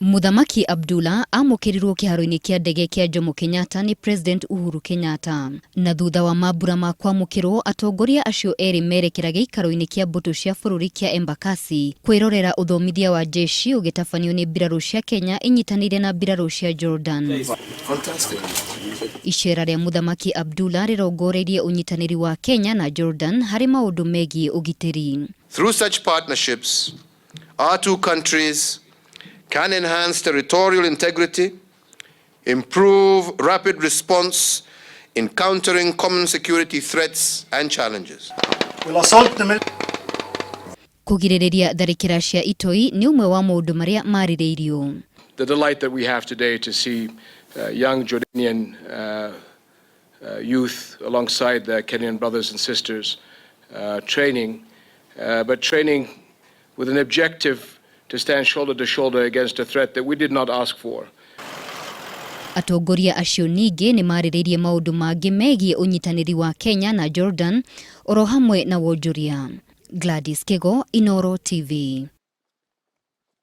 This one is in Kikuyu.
Mũthamaki Abdullah amũkĩrirwo kĩharo-inĩ kĩa ndege kĩa Jomo Kenyatta nĩ President Uhuru Kenyatta. Na thutha wa mambura ma kwamũkĩrwo, atongoria acio erĩ merekera gĩikaro-inĩ kĩa mbũtũ cia bũrũri kĩa Embakasi kwĩrorera ũthomithia wa njeshi ũgĩtabanio nĩ mbirarũ cia Kenya inyitanĩire na mbirarũ cia Jordan. Iceera rĩa Mũthamaki Abdullah rĩrongoreirie ũnyitanĩri wa Kenya na Jordan harĩ maũndũ megiĩ ũgitĩri. Through such partnerships, our two countries can enhance territorial integrity, improve rapid response in countering common security threats and challenges. We'll assault the Kũgirĩrĩria tharĩkĩra cia itoi nĩ ũmwe wa maũndũ marĩa marĩrĩirio. The delight that we have today to see young Jordanian youth alongside their Kenyan brothers and sisters training, but training with an objective to stand shoulder to shoulder against a threat that we did not ask for. Atongoria acio ningĩ nĩ marĩrĩirie maũndũ mangĩ megiĩ ũnyitanĩri wa Kenya na Jordan oro hamwe na wonjoria. Gladys Kego, Inooro TV.